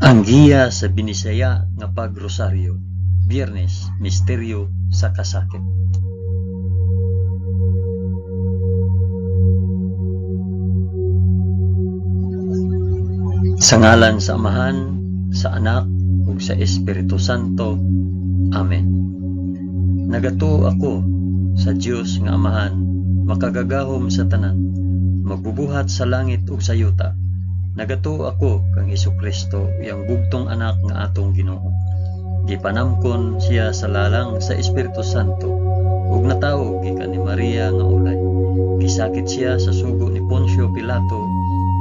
Ang giya sa Binisaya nga Pagrosaryo, Biyernes, Misteryo sa Kasakit. Sa ngalan sa Amahan, sa Anak, ug sa Espiritu Santo. Amen. Nagatuo ako sa Dios nga Amahan, makagagahom sa tanan, magbubuhat sa langit ug sa yuta. Nagatuo ako kang Hesukristo, iyang bugtong anak nga atong Ginoo. Gipanamkon siya sa lalang sa Espiritu Santo ug natawo gikan ni Maria nga ulay. Gisakit siya sa sugo ni Poncio Pilato,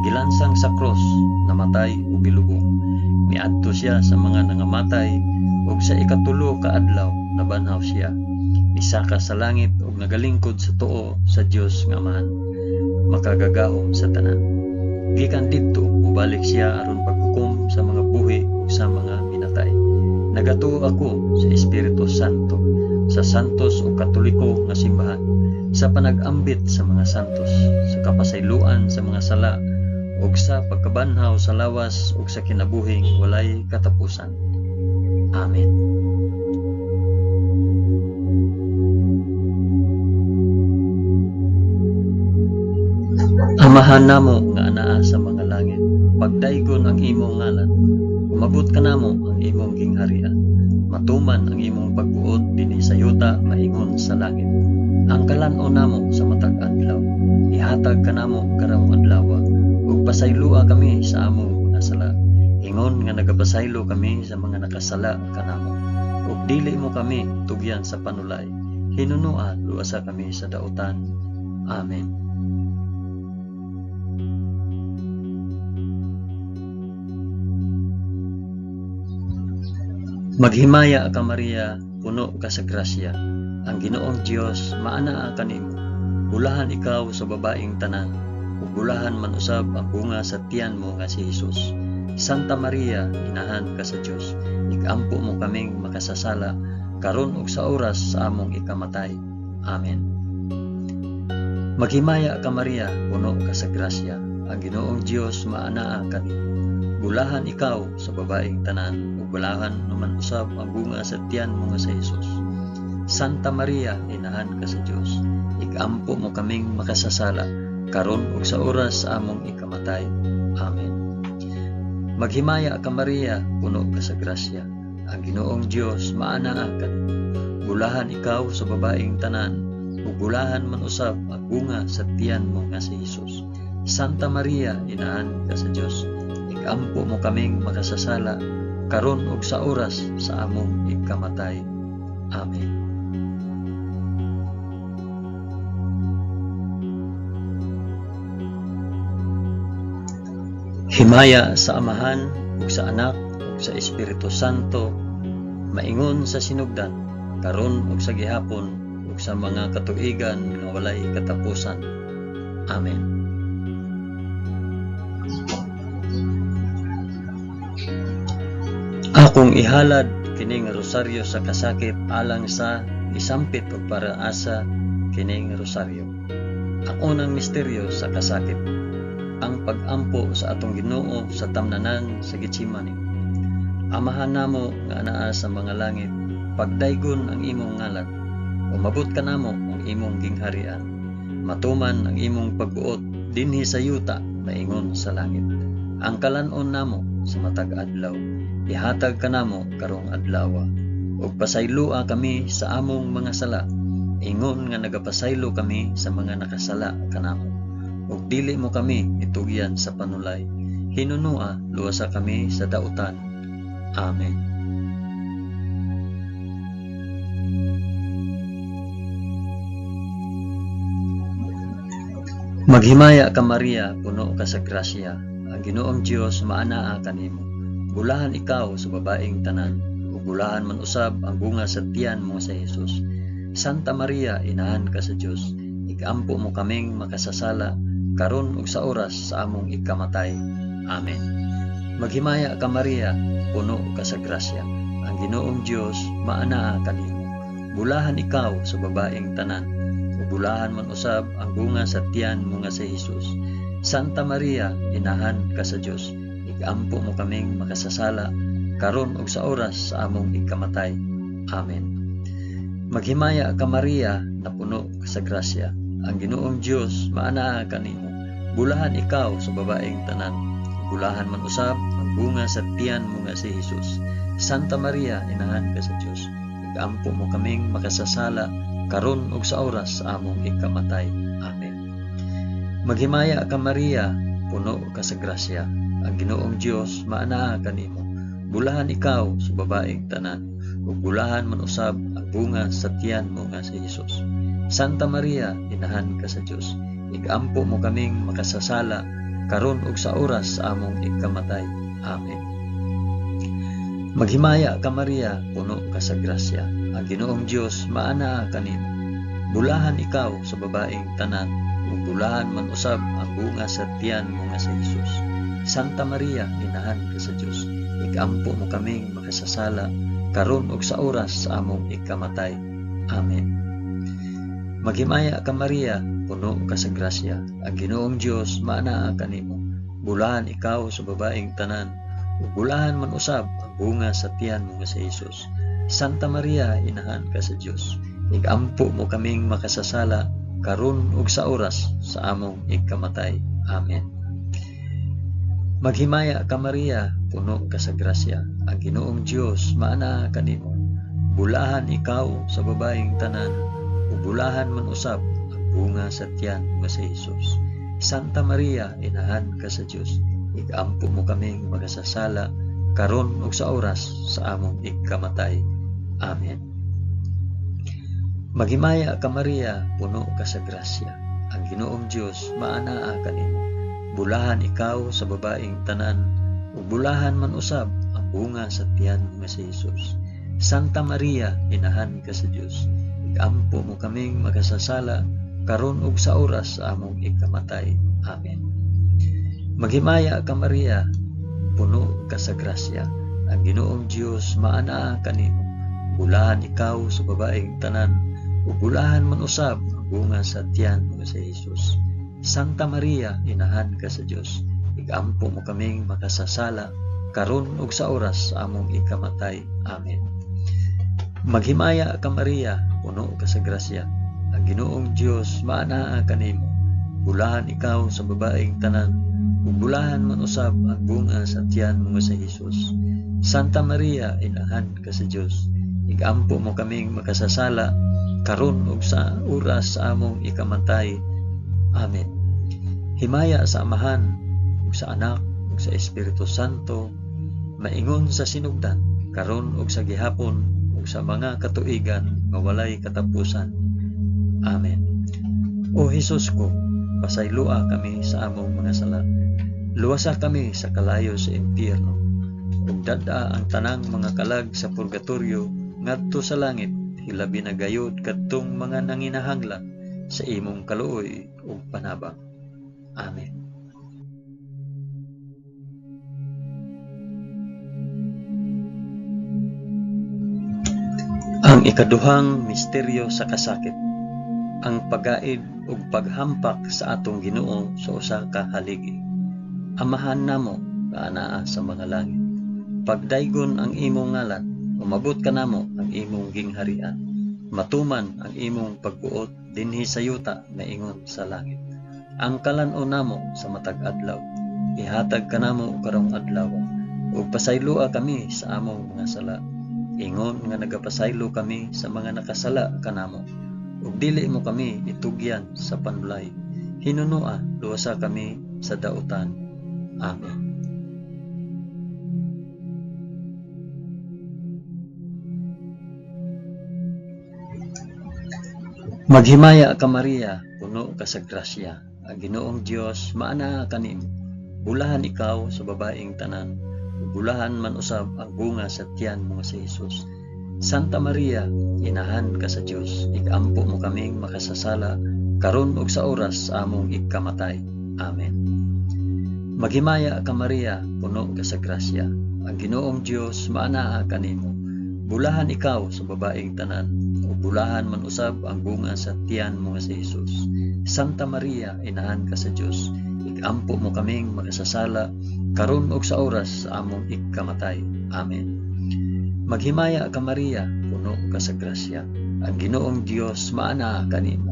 gilansang sa krus, namatay ug gilubong. Miadto siya sa mga nangamatay ug sa ikatulo ka adlaw nabanhaw siya. Misaka sa langit ug nagalingkod sa tuo sa Dios nga Amahan, makagagahom sa tanan. Gikan didto mobalik siya aron paghukom sa mga buhi ug sa mga minatay. Nagatuo ako sa Espiritu Santo, sa santos ug katoliko nga simbahan, sa panag-ambit sa mga santos, sa kapasayloan sa mga sala, ug sa pagkabanhaw sa lawas ug sa kinabuhing walay katapusan. Amen. Amahan namo nga anaa sa mga langit, pagdaygon ang imong ngalan, umabot kanamo ang imong gingharian, matuman ang imong pagbuot dinhi sa yuta maingon sa langit. Ang kalan-on namo sa matag adlaw, ihatag kanamo karong adlaw, ug pasayloa kami sa among mga sala, ingon nga nagapasaylo kami sa mga nakasala kanamo. Ug dili mo kami tugyan sa panulay, hinunua luwasa kami sa dautan. Amen. Maghimaya ka Maria, puno ka sa grasya. Ang Ginoong Dios maanaa kanimo. Bulahan ikaw sa babaeng tanan, ug bulahan man usab ang bunga sa tiyan mo nga si Hesus. Santa Maria, inahan ka sa Dios, igampo mo kaming makasasala karon ug sa oras sa among ikamatay. Amen. Maghimaya ka Maria, puno ka sa grasya. Ang Ginoong Dios maanaa kanimo. Bulahan ikaw sa babaeng tanan, ug bulahan naman usab ang bunga sa tiyan mo nga sa Hesus. Santa Maria, inahan ka sa Dios, igampo mo kaming makasasala, karon ug sa oras sa among ikamatay. Amen. Maghimaya ka Maria, puno ka sa grasya. Ang Ginoong Dios maanaa kanimo. Bulahan ikaw sa babaeng tanan, ug bulahan man usab ang bunga sa tiyan mo nga si Hesus. Santa Maria, inahan ka sa Dios, igampo mo kaming makasasala, karon ug sa oras sa among ikamatay. Amen. Himaya sa Amahan ug sa Anak ug sa Espiritu Santo, maingon sa sinugdan, karon ug sa gihapon ug sa mga katuigan nga walay katapusan. Amen. Akong ihalad kining rosaryo sa kasakit alang sa isampit og para asa kining rosaryo. Ang unang misteryo sa kasakit, ang pag-ampo sa atong Ginoo sa tamnanan sa Getsemani. Amahan namo nga anaa sa mga langit, pagdaygon ang imong ngalan, umabot kanamo ang imong gingharian, matuman ang imong pagbuot dinhi sa yuta maingon sa langit. Ang kalan-on namo sa matag adlaw, ihatag kanamo karong adlaw, ug pasayloa kami sa among mga sala, ingon nga nagapasaylo kami sa mga nakasala kanamo. Ug dili mo kami itugyan sa panulay, hinunua luwasa kami sa dautan. Amen. Maghimaya ka Maria, puno ka sa grasya. Ang Ginoong Dios maanaa kanimo. Bulahan ikaw sa babaeng tanan, ug bulahan man usab ang bunga sa tiyan mo sa Hesus. Santa Maria, inahan ka sa Dios, igampo mo kaming makasasala, karon ug sa oras sa among ikamatay. Amen. Maghimaya ka Maria, puno ka sa grasya. Ang Ginoong Dios maanaa kanimo. Bulahan ikaw sa babaeng tanan, ug bulahan man usab ang bunga sa tiyan mo nga si Hesus. Santa Maria, inahan ka sa Dios, Igampo mo kaming makasasala, karon ug sa oras sa among ikamatay. Amen. Maghimaya ka Maria, napuno ka sa grasya. Ang Ginoong Dios maanaa kanimo. Bulahan ikaw sa babaeng tanan. Bulahan man usab ang bunga sa tiyan mo nga si Hesus. Santa Maria, inahan ka sa Dios. Igampo mo kaming makasasala, karon ug sa oras sa among ikamatay. Amen. Maghimaya ka Maria, puno ka sa grasya. Ang Ginoong Dios maanaa kanimo. Bulahan ikaw sa babaeng tanan, ug bulahan man usab ang bunga sa tiyan mo nga si Hesus. Santa Maria, inahan ka sa Dios. Igampo mo kaming makasasala, karon ug sa oras sa among ikamatay. Amen. Maghimaya ka Maria, puno ka sa grasya. Ang Ginoong Dios maanaa kanimo. Bulahan ikaw sa babaeng tanan, ug bulahan man usab ang bunga sa tiyan mo nga si Hesus. Santa Maria, inahan ka sa Dios. Igampo mo kaming makasasala, karon ug sa oras sa among ikamatay. Amen. Maghimaya ka Maria, puno ka sa grasya. Ang Ginoong Dios maanaa kanimo. Bulahan ikaw sa babaeng tanan, ug bulahan man usab ang bunga sa tiyan mo nga si Hesus. Santa Maria, inahan ka sa Dios. Igampo mo kaming makasasala, karon ug sa oras sa among ikamatay. Amen. Maghimaya ka Maria, puno ka sa grasya. Ang Ginoong Dios maanaa kanimo. Bulahan ikaw sa babaeng tanan, ug bulahan man usab ang bunga sa tiyan mo si Hesus. Santa Maria, inahan ka sa Dios. Igampo mo kaming makasasala, karon ug sa oras sa among ikamatay. Amen. Maghimaya ka Maria, puno ka sa grasya. Ang Ginoong Dios maanaa kanimo. Bulahan ikaw sa babaeng tanan, ug bulahan man usab ang bunga sa tiyan mo nga si Hesus. Santa Maria, inahan ka sa Dios. Igampo mo kaming makasasala, karon ug sa oras sa among ikamatay. Amen. Maghimaya ka Maria, puno ka sa grasya. Ang Ginoong Dios maanaa kanimo. Bulahan ikaw sa babaeng tanan, ug bulahan man usab ang bunga sa tiyan mo nga si Hesus. Santa Maria, inahan ka sa Dios. Igampo mo kaming makasasala, karon ug sa oras sa among ikamatay. Amen. Maghimaya ka Maria, puno ka sa grasya. Ang Ginoong Dios maanaa kanimo. Bulahan ikaw sa babaeng tanan, ug bulahan man usab ang bunga sa tiyan mo nga si Hesus. Santa Maria, inahan ka sa Dios. Igampo mo kaming makasasala, karon ug sa oras sa among ikamatay. Amen. Himaya sa Amahan, ug sa Anak, ug sa Espiritu Santo, maingon sa sinugdan, karon ug sa gihapon, ug sa mga katuigan nga walay katapusan. Amen. O Hesus ko, pasayloa kami sa among mga sala. Luwasa kami sa kalayo sa impyerno. Ug dad-a ang tanang mga kalag sa purgatorio ngadto sa langit, hilabi na gayud kadtong mga nanginahanglan sa imong kaluoy ug panabang. Amen. Ang ikaduhang misteryo sa kasakit, ang pagaid ug paghampak sa atong Ginoo sa usa ka haligi. Amahan namo nga anaa sa mga langit. Pagdaygon ang imong ngalan, umabot kanamo ang imong gingharian. Matuman ang imong pagbuot dinhi sa yuta maingon sa langit. Ang kalan-on namo sa matag adlaw, ihatag kanamo karong adlaw, ug pasayloa kami sa among mga sala, ingon nga nagapasaylo kami sa mga nakasala kanamo. Ug dili mo kami itugyan sa panulay, hinunoa luwasa kami sa dautan. Amen. Maghimaya ka Maria, puno ka sa grasya. Ang Ginoong Dios maanaa kanimo. Bulahan ikaw sa babaeng tanan, ug bulahan man usab ang bunga sa tiyan mo nga si Hesus. Santa Maria, inahan ka sa Dios, igampo mo kaming makasasala, karon ug sa oras sa among ikamatay. Amen. Maghimaya ka Maria, puno ka sa grasya. Ang Ginoong Dios maanaa kanimo. Bulahan ikaw sa babaeng tanan, ug bulahan man usab ang bunga sa tiyan mo nga si Hesus. Santa Maria, inahan ka sa Dios, igampo mo kaming makasasala, karon ug sa oras sa among ikamatay. Amen. Maghimaya ka Maria, puno ka sa grasya. Ang Ginoong Dios maanaa kanimo.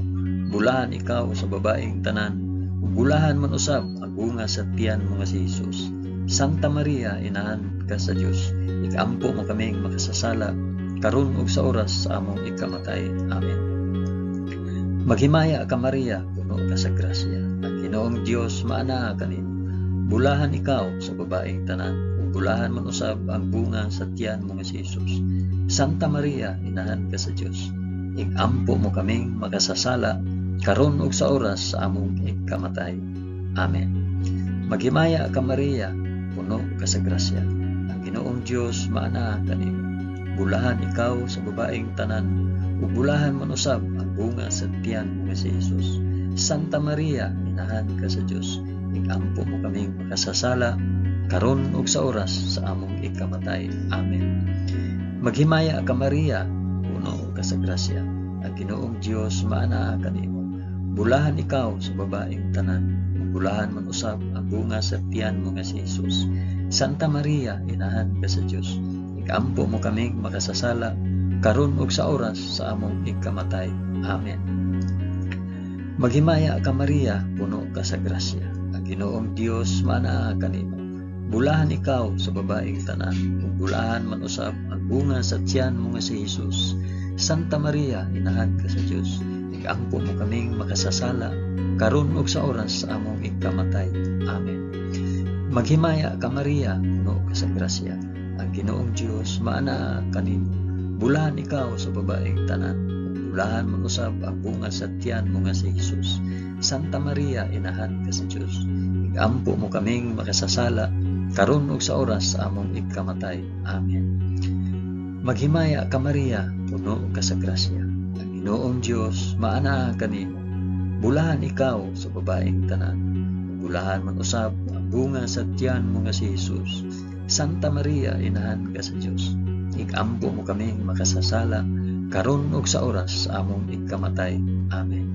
Bulahan ikaw sa babaeng tanan, ug bulahan man usab ang bunga sa tiyan mo nga si Jesus. Santa Maria, inahan ka sa Dios, ikaampo mo kaming makasasala, karon ug sa oras sa among ikamatay. Amen. Maghimaya ka Maria, puno ka sa grasya. Ang Ginoong Dios maanaa kanimo. Bulahan ikaw sa babaeng tanan, ug bulahan man usab ang bunga sa tiyan mo nga si Jesus. Santa Maria, inahan ka sa Dios, ikampo mo kaming makasasala, karon ug sa oras sa among ikamatay. Amen. Maghimaya ka Maria, puno ka sa grasya. Ang Ginoong Dios maanaa kanimo. Bulahan ikaw sa babaeng tanan, ug bulahan man usab ang bunga sa tiyan mo nga si Jesus. Santa Maria, inahan ka sa Dios, ikampo mo kaming makasasala, karon ug sa oras sa among ikamatay. Amen. Maghimaya ka Maria, puno ka sa grasya. Ang Ginoong Dios maanaa kanimo. Bulahan ikaw sa babaeng tanan, ug bulahan man usab ang bunga sa tiyan mo nga si Jesus. Santa Maria, inahan ka sa Dios, ikampo mo kaming makasasala, karon ug sa oras sa among ikamatay. Amen. Maghimaya ka Maria, puno ka sa grasya. Ang Ginoong Dios maanaa kanimo. Bulahan ikaw sa babaeng tanan, ug bulahan man usab ang bunga sa tiyan mo nga si Jesus. Santa Maria, inahan ka sa Dios, ikampo mo kaming makasasala, karon ug sa oras sa among ikamatay. Amen. Maghimaya ka Maria, puno ka sa grasya. Ang Ginoong Dios maanaa kanimo. Bulahan ikaw sa babaeng tanan, ug bulahan man usab ang bunga sa tiyan mo nga si Jesus. Santa Maria, inahan ka sa Dios, ikampo mo kaming makasasala, karon ug sa oras sa among ikamatay. Amen. Maghimaya ka Maria, puno ka sa grasya. Ang Ginoong Dios maanaa kanimo. Bulahan ikaw sa babaeng tanan, ug bulahan man usab ang bunga sa tiyan mo nga si Jesus. Santa Maria, inahan ka sa Dios, ikampo mo kaming makasasala, karon ug sa oras sa among ikamatay. Amen.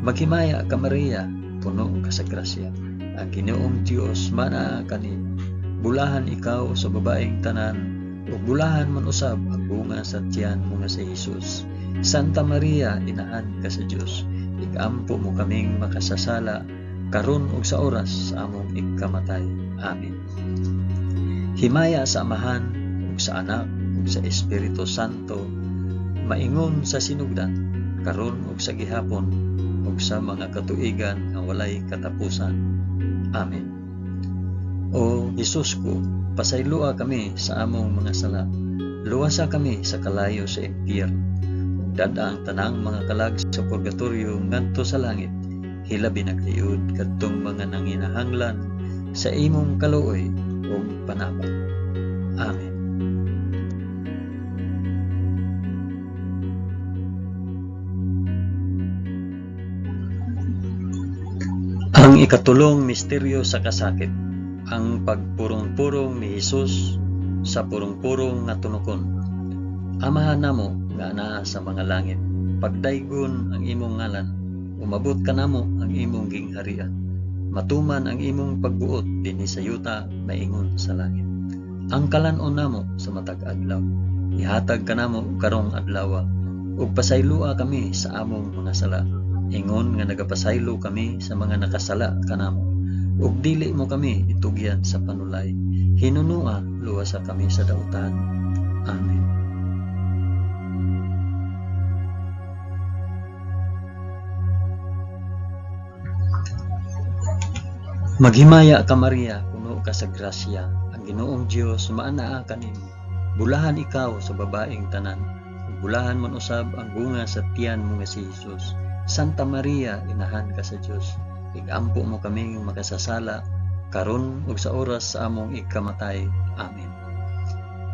Maghimaya ka Maria, puno ka sa grasya. Ang Ginoong Dios maanaa kanimo. Bulahan ikaw sa babaeng tanan, ug bulahan man usab ang bunga sa tiyan mo nga si Jesus. Santa Maria, inahan ka sa Dios, ikampo mo kaming makasasala, karon ug sa oras sa among ikamatay. Amen. Himaya sa Amahan ug sa Anak ug sa Espiritu Santo, maingon sa sinugdan, karon ug sa gihapon, ug sa mga katuigan nga walay katapusan. Amen. O Jesus ko, pasayloa kami sa among mga sala. Luwasa kami sa kalayo sa impyerno. Ug dad-a ang tanang mga kalag sa purgatorio ngadto sa langit. Hilabi na gayud kadtong mga nanginahanglan sa imong kaluoy ug panabang. Amen. Ang ikatulong misteryo sa kasakit, ang pagpurong-purong ni Hesus sa purong-purong nga tunokon. Amahan namo nga anaa sa mga langit, pagdaygon ang imong ngalan, umabot kanamo ang imong gingharian. Matuman ang imong pagbuot dinhi sa yuta maingon sa langit. Ang kalan-on namo sa matag adlaw, ihatag kanamo karong adlawa, ug pasayloa kami sa among mga sala, ingon nga nagapasaylo kami sa mga nakasala kanamo. Ug dili mo kami itugyan sa panulay, hinunua luwasa kami sa dautan. Amen. Maghimaya ka Maria, puno ka sa grasya, ang Ginoong Dios maanaa kanimo. Bulahan ikaw sa babaeng tanan, ug bulahan man usab ang bunga sa tiyan mo nga si Jesus. Santa Maria, inahan ka sa Dios, igampo mo kaming makasasala, karon ug sa oras sa among ikamatay. Amen.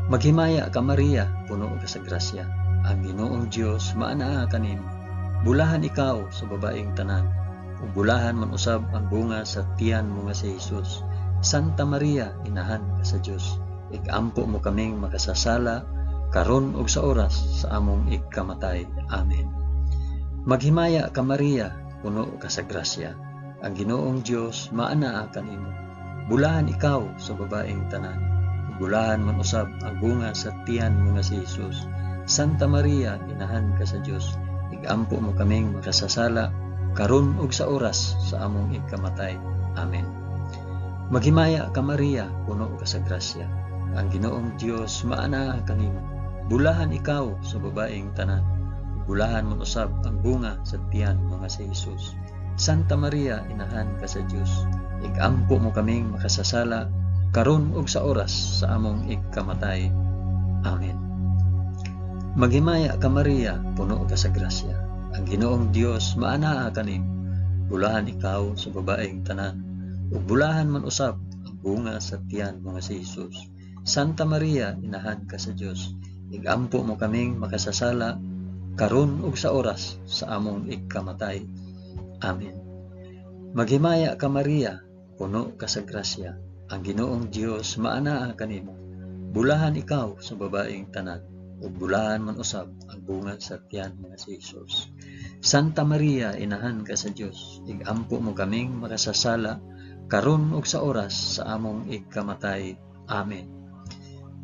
Maghimaya ka Maria, puno ka sa grasya, ang Ginoong Dios maanaa kanimo. Bulahan ikaw sa babaeng tanan, ug bulahan man usab ang bunga sa tiyan mo nga si Jesus. Santa Maria, inahan ka sa Dios, igampo mo kaming makasasala, karon ug sa oras sa among ikamatay. Amen. Maghimaya ka Maria, puno ka sa grasya, ang Ginoong Dios maanaa kanimo. Bulahan ikaw sa babaeng tanan, ug bulahan man usab ang bunga sa tiyan mo nga si Hesus. Santa Maria, inahan ka sa Dios, igampo mo kaming makasasala, karon ug sa oras sa among ikamatay. Amen. Maghimaya ka Maria, puno ka sa grasya. Ang Ginoong Dios maanaa kanimo. Bulahan ikaw sa babaeng tanan, ug bulahan man usab ang bunga sa tiyan mo nga si Hesus. Santa Maria, inahan ka sa Dios, igampo mo kaming makasasala, karon ug sa oras sa among ikamatay. Amen. Maghimaya ka Maria, puno ka sa grasya. Ang Ginoong Dios maanaa kanimo. Bulahan ikaw sa babaeng tanan, ug bulahan man usab ang bunga sa tiyan mo nga si Hesus. Santa Maria, inahan ka sa Dios, igampo mo kaming makasasala, karon ug sa oras sa among ikamatay. Amen. Maghimaya ka Maria, puno ka sa grasya. Ang Ginoong Dios maanaa kanimo. Bulahan ikaw sa babaeng tanan, ug bulahan man usab ang bunga sa tiyan mo nga si Hesus. Santa Maria, inahan ka sa Dios, igampo mo kaming makasasala, karon ug sa oras sa among ikamatay. Amen.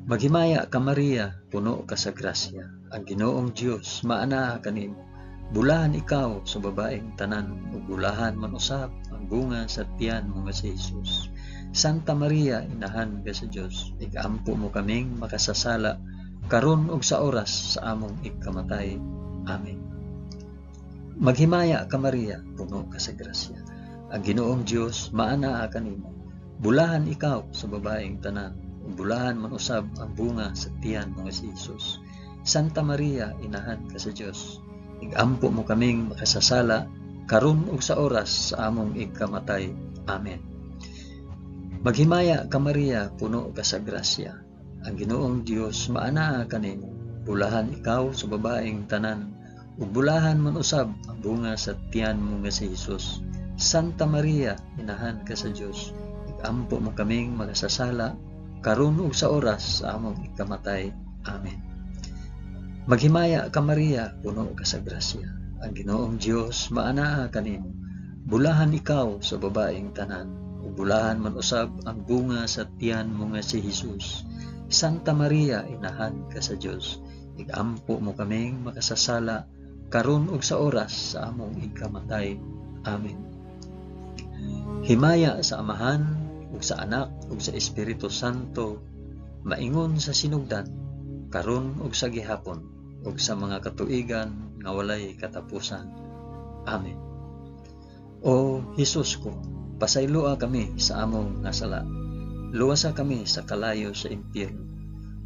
Maghimaya ka Maria, puno ka sa grasya. Ang Ginoong Dios maanaa kanimo. Bulahan ikaw sa babaeng tanan, ug bulahan man usab ang bunga sa tiyan mo nga si Hesus. Santa Maria, inahan ka sa Dios, igampo mo kaming makasasala, karon ug sa oras sa among ikamatay. Amen. Maghimaya ka Maria, puno ka sa grasya. Ang Ginoong Dios maanaa kanimo. Bulahan ikaw sa babaeng tanan, ug bulahan man usab ang bunga sa tiyan mo nga si Hesus. Santa Maria, inahan ka sa Dios, igampo mo kaming makasasala, karon ug sa oras sa among ikamatay. Amen. Maghimaya ka Maria, puno ka sa grasya. Ang Ginoong Dios maanaa kanimo. Bulahan ikaw sa babaeng tanan, ug bulahan man usab ang bunga sa tiyan mo nga si Hesus. Santa Maria, inahan ka sa Dios, igampo mo kaming makasasala, karon ug sa oras sa among ikamatay. Amen. Maghimaya ka Maria, puno ka sa grasya. Ang Ginoong Dios maanaa kanimo. Bulahan ikaw sa babaeng tanan, ug bulahan man usab ang bunga sa tiyan mo nga si Hesus. Santa Maria, inahan ka sa Dios, igampo mo kaming makasasala, karon ug sa oras sa among ikamatay. Amen. Himaya sa Amahan ug sa Anak ug sa Espiritu Santo, maingon sa sinugdan, karon ug sa gihapon, ug sa mga katuigan nga walay katapusan. Amen. O Hesus ko, pasayloa kami sa among nga sala. Luwasa kami sa kalayo sa impyerno,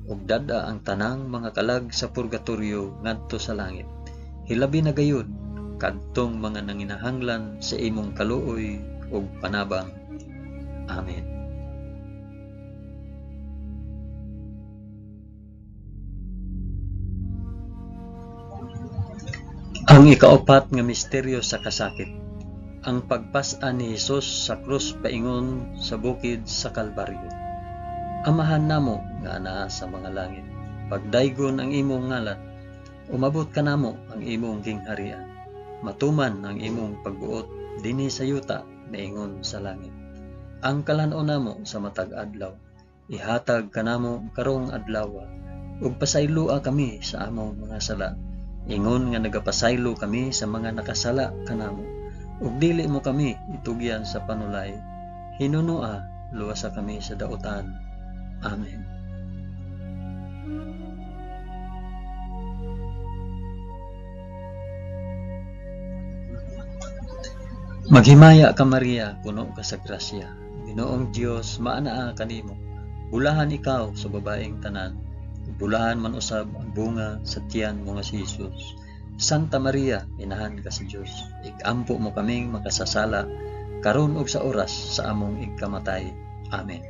ug dad-a ang tanang mga kalag sa purgatorio ngadto sa langit. Hilabi na gayud kadtong mga nanginahanglan sa imong kaluoy ug panabang. Amen. Ang ikaapat nga misteryo sa kasakit, ang pagpas-an ni Hesus sa krus paingon sa bukid sa Kalbaryo. Amahan namo nga anaa sa mga langit, pagdaygon ang imong ngalan, umabot kanamo ang imong gingharian, matuman ang imong pagbuot dinhi sa yuta niingon sa langit. Ang kalan-on namo sa matag adlaw, ihatag kanamo karong adlaw, ug pasayloa kami sa among mga sala, ingon nga nagapasaylo kami sa mga nakasala kanamo, ug dili mo kami itugyan sa panulay, hinunoa luwasa kami sa dautan. Amen. Maghimaya ka Maria, puno ka sa grasya. Ginoong Dios maanaa kanimo. Bulahan ikaw sa babaeng tanan, bulahan man usab ang bunga sa tiyan mo nga si Hesus. Santa Maria, inahan ka sa Dios, igampo mo kaming makasasala, karon ug sa oras sa among ikamatay. Amen.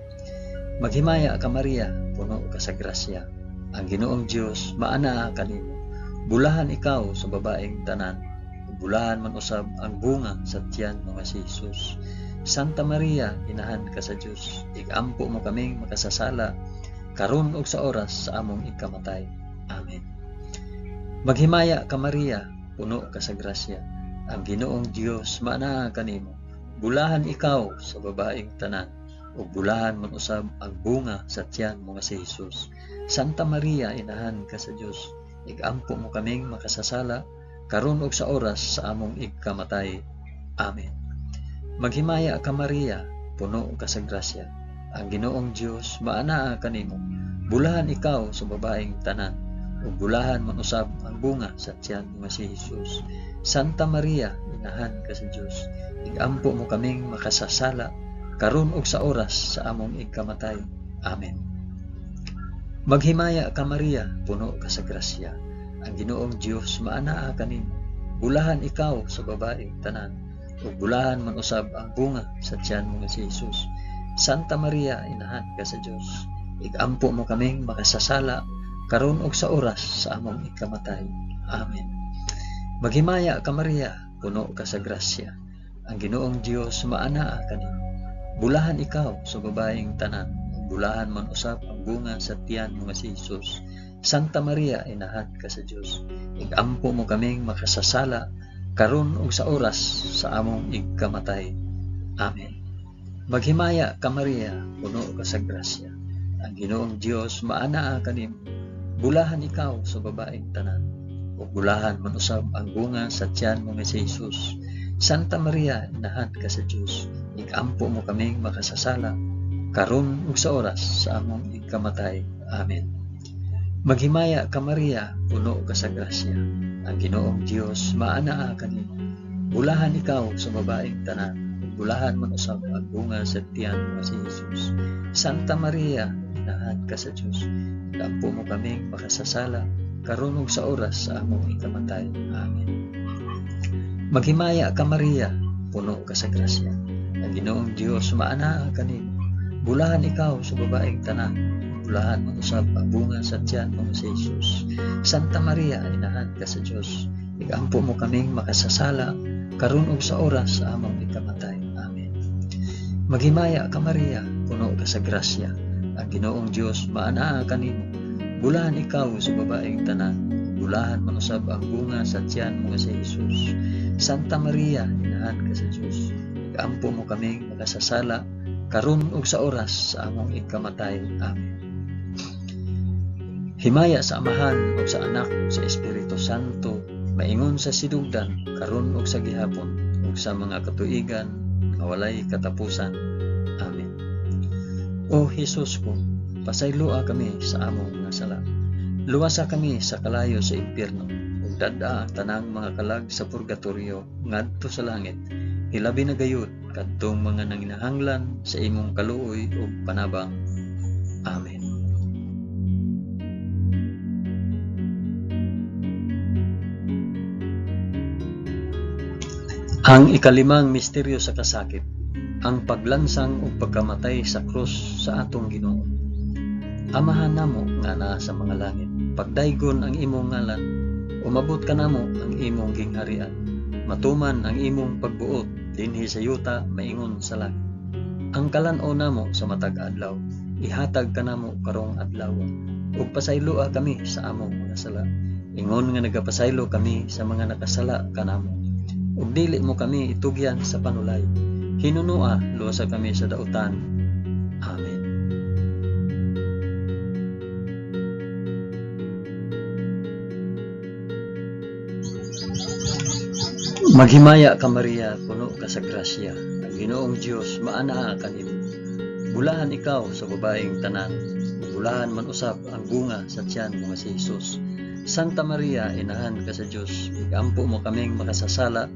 Maghimaya ka Maria, puno ka sa grasya. Ang Ginoong Dios maanaa kanimo. Bulahan ikaw sa babaeng tanan, bulahan man usab ang bunga sa tiyan mo nga si Hesus. Santa Maria, inahan ka sa Dios, igampo mo kaming makasasala, karon ug sa oras sa among ikamatay. Amen. Maghimaya ka Maria, puno ka sa grasya. Ang Ginoong Dios maanaa kanimo. Bulahan ikaw sa babaeng tanan, ug bulahan man usab ang bunga sa tiyan mo nga si Jesus. Santa Maria, inahan ka sa Dios, igampo mo kaming makasasala karon ug sa oras sa among igkamatay. Amen. Maghimaya ka Maria, puno ka sa grasya. Ang Ginoong Dios maanaa kanimo. Bulahan ikaw sa babaeng tanan, ug bulahan man usab ang bunga sa tiyan mo nga si Jesus. Santa Maria, inahan ka sa Dios, igampo mo kaming makasasala karon ug sa oras sa among igkamatay. Amen. Maghimaya ka Maria, puno ka sa grasya. Ang Ginoong Dios maanaa kanimo. Bulahan ikaw sa babaeng tanan, ug bulahan man usab ang bunga sa tiyan mo nga si Jesus. Santa Maria, inahan ka sa Dios, igampo mo kaming makasasala karon ug sa oras sa among ikamatay. Amen. Maghimaya ka Maria, puno ka sa grasya. Ang Ginoong Dios maanaa kanimo. Bulahan ikaw sa babaeng tanan, ug bulahan man usab ang bunga sa tiyan mo nga si Jesus. Santa Maria, inahan ka sa Dios, igampo mo kaming makasasala karon ug sa oras sa among igkamatay. Amen. Maghimaya ka Maria, puno ka sa grasya. Ang Ginoong Dios maanaa kanimo. Bulahan ikaw sa babaeng tanan, ug bulahan man usab ang bunga sa tiyan mo nga si Jesus. Santa Maria, inahan ka sa Dios, igampo mo kaming makasasala karon ug sa oras sa among igkamatay. Amen. Maghimaya ka Maria, puno ka sa grasya. Ang Ginoong Dios maanaa kanimo. Bulahan ikaw sa babaeng tanan, ug bulahan man usab ang bunga sa tiyan mo nga si Jesus. Santa Maria, inahan ka sa Dios, igampo mo kaming makasasala karon ug sa oras sa among ikamatay. Amen. Maghimaya ka Maria, puno ka sa grasya. Ang Ginoong Dios maanaa kanimo. Bulahan ikaw sa babaeng tanan, ug bulahan man usab ang bunga sa tiyan mo nga si Jesus. Santa Maria, inahan ka sa Dios, igampo mo kaming makasasala karon ug sa oras sa among ikamatay. Amen. Maghimaya ka Maria, puno ka sa grasya. Ang Ginoong Dios maanaa kanimo. Bulahan ikaw sa babaeng tanan, ug bulahan man usab ang bunga sa tiyan mo nga si Jesus. Santa Maria, inahan ka sa Dios, igampo mo kaming makasasala karon ug sa oras sa among ikamatay. Amen. Himaya sa Amahan ug sa Anak ug sa Espiritu Santo, maingon sa sinugdan, karon ug sa gihapon, ug sa mga katuigan nga walay katapusan. Amen. O Hesus ko, pasayloa kami sa among mga sala. Luwasa kami sa kalayo sa impyerno, ug dad-a ang tanang mga kalag sa purgatorio ngadto sa langit. Hilabi na gayud kadtong mga nanginahanglan sa imong kaluoy ug panabang. Amen. Ang ikalimang misteryo sa kasakit, ang paglansang ug pagkamatay sa krus sa atong Ginoo. Amahan namo nga naa sa mga langit, pagdaygon ang imong ngalan, umabot kanamo ang imong gingharian, matuman ang imong pagbuot dinhi sa yuta maingon sa langit. Ang kalan-on namo sa matag adlaw, ihatag kanamo karong adlaw, ug pasayloa kami sa among mga sala, ingon nga nagapasaylo kami sa mga nakasala kanamo. Ug dili mo kami itugyan sa panulay, hinunua luwasa kami sa dautan. Amen. Maghimaya ka Maria, puno ka sa grasya. Ang Ginoong Dios maanaa kanimo. Bulahan ikaw sa babaeng tanan, ug bulahan man usab ang bunga sa tiyan mo nga si Jesus. Santa Maria, inahan ka sa Dios, igampo mo kaming makasasala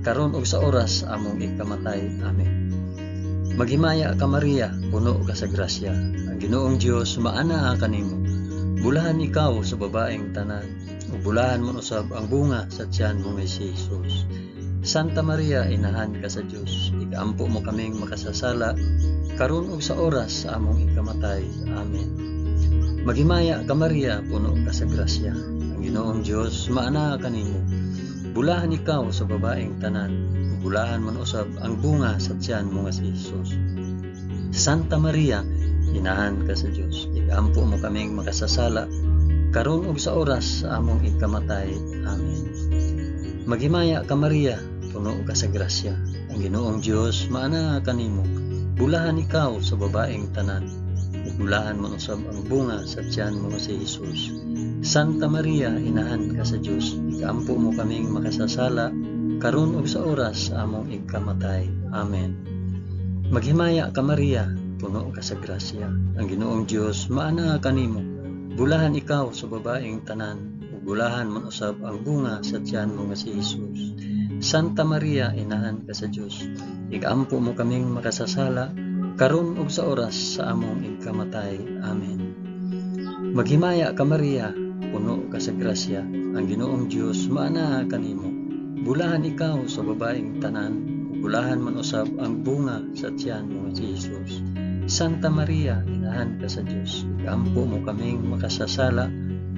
karon ug sa oras among ikamatay. Amen. Maghimaya ka Maria, puno ka sa grasya. Ang Ginoong Dios maanaa kanimo. Bulahan ikaw sa babaeng tanan, ug bulahan man usab ang bunga sa tiyan mo nga si Jesus. Santa Maria, inahan ka sa Dios, igampo mo kaming makasasala karon ug sa oras sa among ikamatay. Amen. Maghimaya ka Maria, puno ka sa grasya. Ang Ginoong Dios maanaa kanimo. Bulahan ikaw sa babaeng tanan, ug bulahan man usab ang bunga sa tiyan mo nga si Jesus. Santa Maria, inahan ka sa Dios, igampo mo kaming makasasala karon ug sa oras sa among ikamatay. Amen. Maghimaya ka Maria, puno ka sa grasya. Ang Ginoong Dios maanaa kanimo. Bulahan ikaw sa babaeng tanan, ug bulahan man usab ang bunga sa tiyan mo nga si Hesus. Santa Maria, inahan ka sa Dios, igaampo mo kaming makasasala, karon ug sa oras sa among igkamatay. Amen. Maghimaya ka Maria, puno ka sa grasya. Ang Ginoong Dios maanaa kanimo. Bulahan ikaw sa babaeng tanan, ug bulahan man usab ang bunga sa tiyan mo nga si Hesus. Santa Maria, inahan ka sa Dios, igaampo mo kaming makasasala, karon ug sa oras sa among igkamatay. Amen. Maghimaya ka Maria, puno ka sa grasya. Ang Ginoong Dios maanaa kanimo. Bulahan ikaw sa babaeng tanan, ug bulahan man usab ang bunga sa tiyan mo nga si Hesus. Santa Maria, inahan ka sa Dios, igaampo mo kaming makasasala,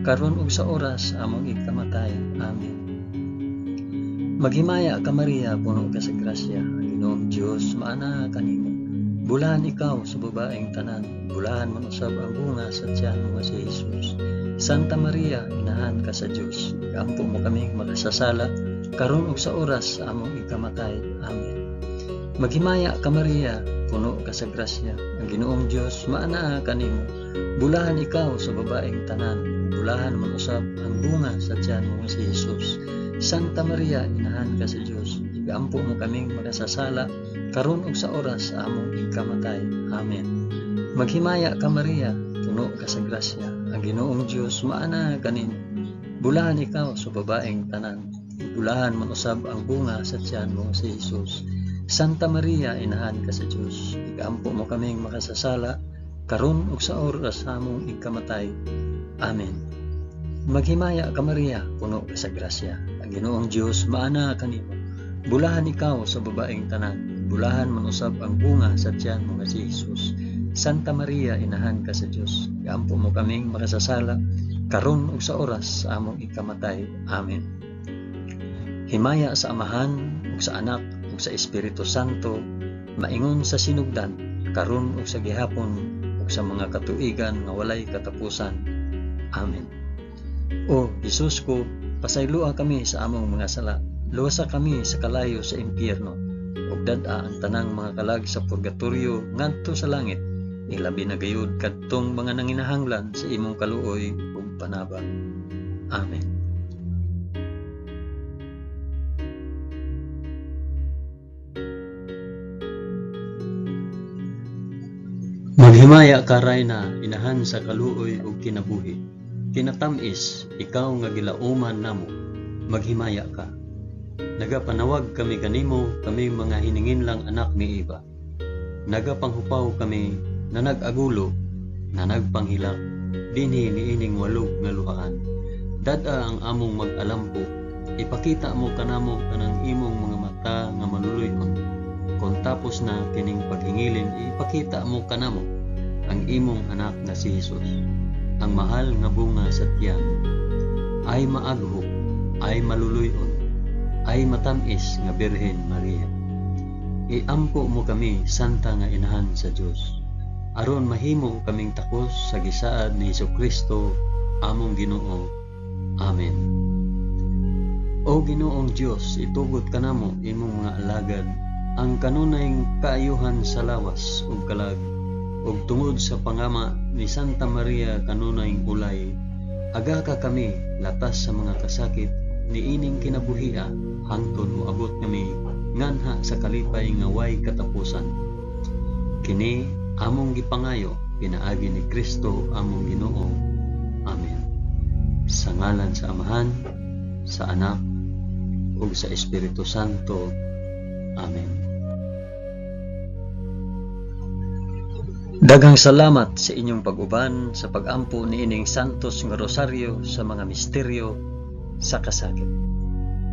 karon ug sa oras sa among igkamatay. Amen. Maghimaya ka Maria, puno ka sa grasya. Ang Ginoong Dios maanaa kanimo. Bulahan ikaw sa babaeng tanan, bulahan man usab ang bunga sa tiyan mo nga si Hesus. Santa Maria, inahan ka sa Dios, igaampo mo kaming makasasala, karon ug sa oras sa among igkamatay. Amen. Maghimaya ka Maria, puno ka sa grasya. Ang Ginoong Dios maanaa kanimo. Bulahan ikaw sa babaeng tanan, bulahan man usab ang bunga sa tiyan mo nga si Hesus. Santa Maria, inahan ka sa Dios, igaampo mo kaming makasasala, karon ug sa oras sa among igkamatay. Amen. Maghimaya ka Maria, puno ka sa grasya. Ang Ginoong Dios maanaa kanimo. Bulahan ikaw sa babaeng tanan, bulahan man usab ang bunga sa tiyan mo si Hesus. Santa Maria, inahan ka sa Dios, igaampo mo kaming makasasala, karon ug sa oras sa among igkamatay. Amen. Maghimaya ka Maria, puno ka sa grasya. Ang Ginoong Dios maanaa kanimo. Bulahan ikaw sa babaeng tanan, bulahan man usab ang bunga sa tiyan mo nga si Hesus. Santa Maria, inahan ka sa Dios, igaampo mo kaming makasasala, karon ug sa oras sa among ikamatay. Amen. Himaya sa Amahan ug sa Anak ug sa Espiritu Santo, maingon sa sinugdan, karon ug sa gihapon ug sa mga katuigan nga walay katapusan. Amen. O Hesus ko, pasayloa kami sa among mga sala, luwasa kami sa kalayo sa impyerno, ug dad-a ang tanang mga kalag sa purgatorio ngadto sa langit, ilabi na gayud kadtong mga nanginahanglan sa imong kaluoy ug panabang. Amen. Maghimaya ka Rayna, inahan sa kaluoy ug kinabuhi. Kinatamis, ikaw nga gilauman namo, maghimaya ka. Nagapanawag kami kanimo, kami mga hininginlang anak ni Eva. Nagapanghupaw kami na nag-agulo, na nagpanghilak, dinhi niining walog nga luhaan. Dad-a ang among mag-alampo, ipakita mo kanamo kanang imong mga mata nga maluluy-on. Kon tapos na kining paghingilin, ipakita mo kanamo ang imong anak nga si Hesus, ang mahal nga bunga sa tiyan. Ay maagho, ay maluluy-on, ay matamis nga Birhen Maria. Iampo mo kami, Santa nga Inahan sa Dios, aron mahimo kaming takos sa gisaad ni Hesukristo among Ginoo. Amen. O Ginoong Dios, itugot kanamo imong mga alagad ang kanunay kaayuhan sa lawas ug kalag, ug tungod sa pangama ni Santa Maria kanunay ulay, agaka kami latas sa mga kasakit niining kinabuhia hangtod moabot kami nganha sa kalipay nga way katapusan. Kini among gipangayo pinaagi ni Kristo among Ginoo. Amen. Sa ngalan sa Amahan, sa Anak, ug sa Espiritu Santo. Amen. Daghang salamat sa inyong pag-uban sa pag-ampo niining Santos nga Rosaryo sa mga misteryo sa kasakit.